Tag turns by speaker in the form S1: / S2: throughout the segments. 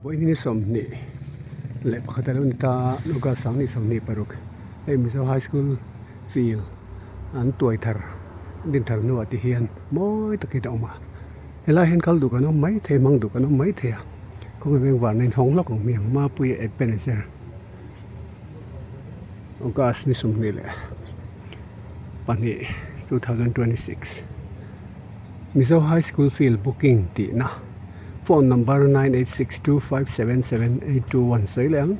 S1: Vawiin ni 21 a lo ni ta a, August 2026 hei Mizo High School field an tuai thar an din thar hnuah te hian mawi takin a awm a, helai hian kal duh kan awm mai thei hmang duh kan awm mai thei a, kawng veng varna in hawng hlawk ang hmiang Mapuia Ebenezer August ni 22 2026. Mizo High School Field Booking tihna phone number 9862577821 sawi leh ang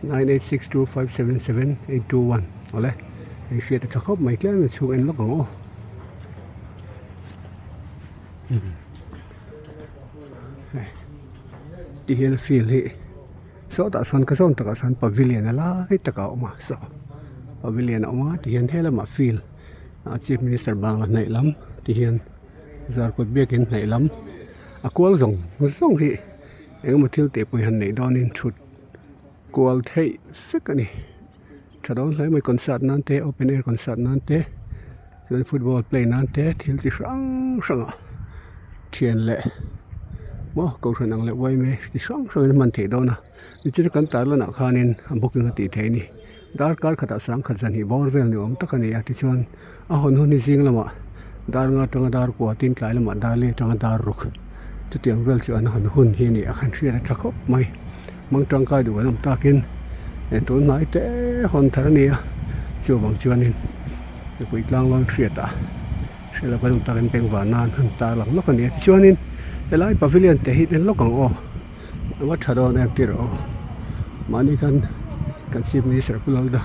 S1: 9862577821 awle hei hriat a tha khawp mai tlem a chhung en lawk ang aw ti hian field hi sawtah sawn ka zawn takah sawn pavilion a lai takah a awm a saw pavilion a awm a tihian helamah field. A chief minister bangla hnaih lam ti hian zarkawt biakin hnaih lam a kual zawng zawng hi engemaw thil tih pawh han neih dawnin thut kual theih vek a ni tha dawn hle mai concert nan te open air concert nan te chuan football play nan te thil chi hrang hrang ah thian leh maw kohhran ang leh yma chi hrang hrang in a hman theih dawn a tichuan kan tarlan ah khanin a booking a tih theih a ni. Darkar khatah sangkhat zahnih bawr vel ni awm tak a ni a tichuan a hawn hun hi zing lamah dar nga atanga dar kua tin tlai lamah dar li atanga dar ruk chutiang vel chu an hawn hun hi a ni a kan hriat a tha khawp mai hmang tangkai duh an awm takin eh tun hnai te hawn thar a ni a chuvang chuanin mipui tlanglawn hriat ah hriat loh kan awm takin bengvar nan han tarlang lawk a ni a tichuanin helai pavilion te hi en lawk ang aw. A va tha dawn em tirh aw mahni khan kan chief minister pu Lalda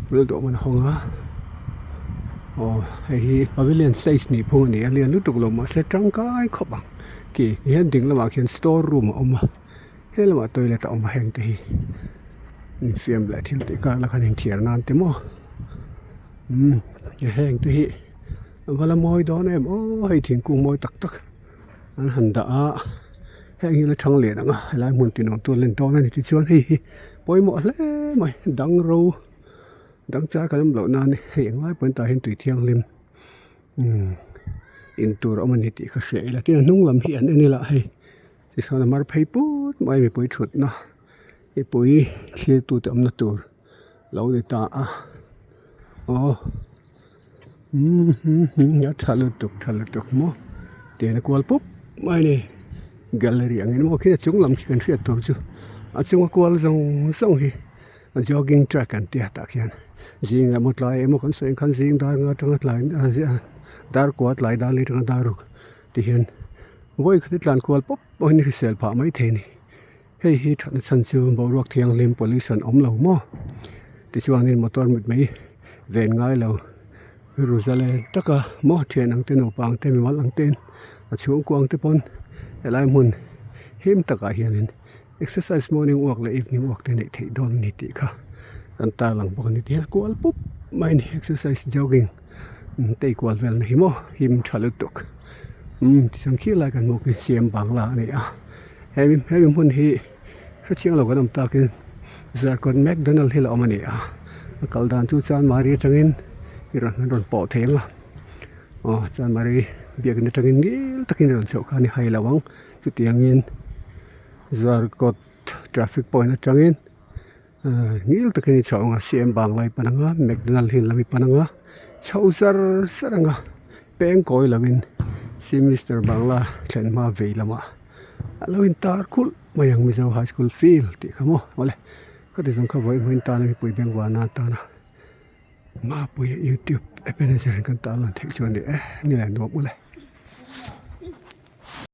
S1: pu Lalduhawm an hawng a aw hei hi pavilion stage nih phung a ni a lian lutuk lo mahse tangkai khawp ang khi tihian ding lamah khian store room a awm a he lamah toilet a awm a heng te hi infiam leh thil tih kar la khan inthiar nan te maw umm heng te hi a va la mawi dawn em aw hei thingkung mawi tak tak. An han dah a heng hi la thang leh ang a helai hmun ti nuam tu an len dawn a ni tichuan hei hi pawimawh hle mai dang ro dang char kan awm loh nan hei englai pawhin tah hian tui thianghlim umm in tur a awm a ni tih ka hria ila tin a hnung lam hi an en ila hei tichuan a mar phei put mai mipui thutna mipui thlir tute awmna tur. Lo ni ta a aw umm a tha lutuk tha lutuk maw tian a kual pup mai a ni gallery ang in maw khi a chung lam khi kan hriat tur chu a chunga kual zawng zawng hi a jogging track an tia tah khian zing emaw tlai emaw kan sawi ang khan zing dar nga atanga tlai dar kua tlai dar li atanga dar ruk ti hian vawi khat hi tlan kual pawp pawh hi hrisel phah mai thei a ni. Hei hi thatna chhan chu boruak thianghlim pollution awm lo maw tichuanin motor mit mai ven ngai lo ru zalen taka maw thian ang te nupa ang te mimal ang ten a chhungkua ang te pawn helai hmun him takah hianin exercise morning walk leh evening walk te neih theih dawn a ni tih kha kan tarlang bawk a ni tihian kual pup mai a ni exercise jogging tei kual vel na hi maw him tha lutuk umm tichuan khi lai kan hmuh khi siam bangla a ni a. Hemi hemi hmun hi hrechiang lo kan awm takin Zarkawt McDonald hi la awm a ni a a kal dan chu Chanmari atangin i rawn an rawn pawh thei ang a aw Chanmari biakin atangin ngil takin i rawn chhoh kha a ni hai lo ang chutiangin Zarkawt traffic point atangin ngil takin i chhoh ang a CM Bangla i pan ang a McDonald hi lam i pan ang a chho zar zar ang a peng kawi lovin Chief Minister Bangla thlen hma vei lamah a lo intar khulh mai ang Mizo High School field tih kha maw awle khati zawng kha vawi hmuin tan a mipui bengvar nan tana Mapuia youtube Ebenezer kan tarlan theih chuan ni e ni le nuam ule.